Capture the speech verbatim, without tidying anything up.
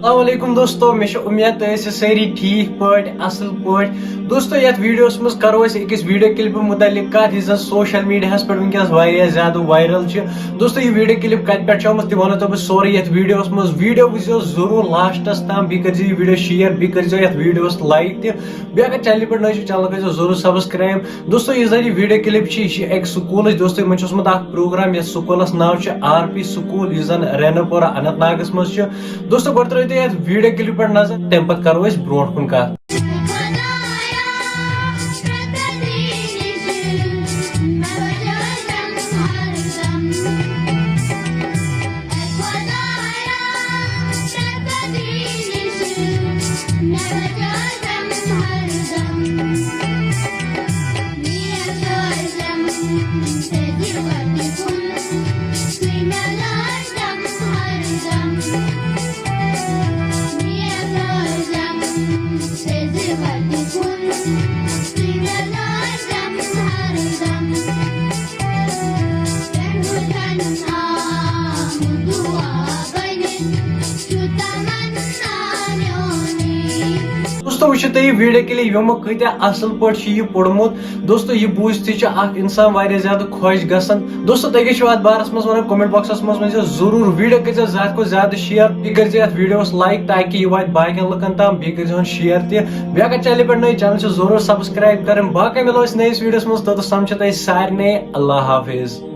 السلام علیکم دوستو، مےٚ چھِ اُمید تُہۍ ٲسِو سٲری ٹھیٖک پٲٹھۍ، اَصٕل پٲٹھۍ۔ دوستو، یَتھ ویٖڈیوَس منٛز کَرو أسۍ أکِس ویٖڈیو کِلپہِ مُتعلِق کَتھ، یُس زَن سوشَل میٖڈیاہَس پٮ۪ٹھ وٕنکیٚنَس واریاہ زیادٕ وایرَل چھِ۔ دوستو، یہِ ویٖڈیو کِلِپ کَتہِ پٮ۪ٹھ چھِ آمٕژ، تہِ وَنو تۄہہِ بہٕ سورُے یَتھ ویٖڈیوَس منٛز۔ ویٖڈیو وٕچھزیو ضروٗر لاسٹَس تام، بیٚیہِ کٔرۍزیو یہِ ویٖڈیو شِیَر، بیٚیہِ کٔرۍزیو یَتھ ویٖڈیوَس لایِک تہِ۔ بیٚیہِ اگر چینلہِ پٮ۪ٹھ نٔے چھِو، چینل کٔرۍزیو ضروٗر سبسکرایب۔ دوستو، یُس زَن یہِ ویٖڈیو کِلِپ چھِ، یہِ چھِ اَکہِ سکوٗلٕچ۔ دوستو، یِمَن چھُ اوسمُت اَکھ پروگرام، یَتھ سکوٗلَس ناو چھُ آر پی سکوٗل، یُس زَن رینو پورہ اننت ناگَس منٛز چھُ۔ دوستو، گۄڈٕ ترٛٲیِو تُہۍ یَتھ ویٖڈیو کِلِپ پٮ۪ٹھ نظر، تَمہِ پَتہٕ کَرو أسۍ برونٛٹھ کُن کَتھ۔ دوستو، وٕچھِو تُہۍ یہِ ویٖڈیو کِلِپ، یِمو کۭتیٛاہ اَصٕل پٲٹھۍ چھُ یہِ پوٚرمُت۔ دوستو، یہِ بوٗزِتھٕے چھُ اَکھ اِنسان واریاہ زیادٕ خۄش گژھان۔ دوستو، تُہۍ کیٛاہ چھِو اَتھ بارَس منٛز وَنان؟ کمنٹ باکسَس منٛز ؤنۍزیو ضروٗر۔ ویٖڈیو کٔرۍزیو زیادٕ کھۄتہٕ زیادٕ شِیَر، بیٚیہِ کٔرۍزیو یَتھ ویٖڈیوَس لایِک، تاکہِ یہِ واتہِ باقیَن لُکَن تام، بیٚیہِ کٔرۍزیوہَن شِیَر تہِ۔ بیٚیہِ اگر چینلہِ پٮ۪ٹھ نٔے، چینل چھِ ضروٗر سبسکرایب کَرٕنۍ۔ باقٕے مِلو أسۍ نٔیِس ویٖڈیوَس منٛز، توٚتَس تام چھِ تۄہہِ سارنٕے اللہ حافظ۔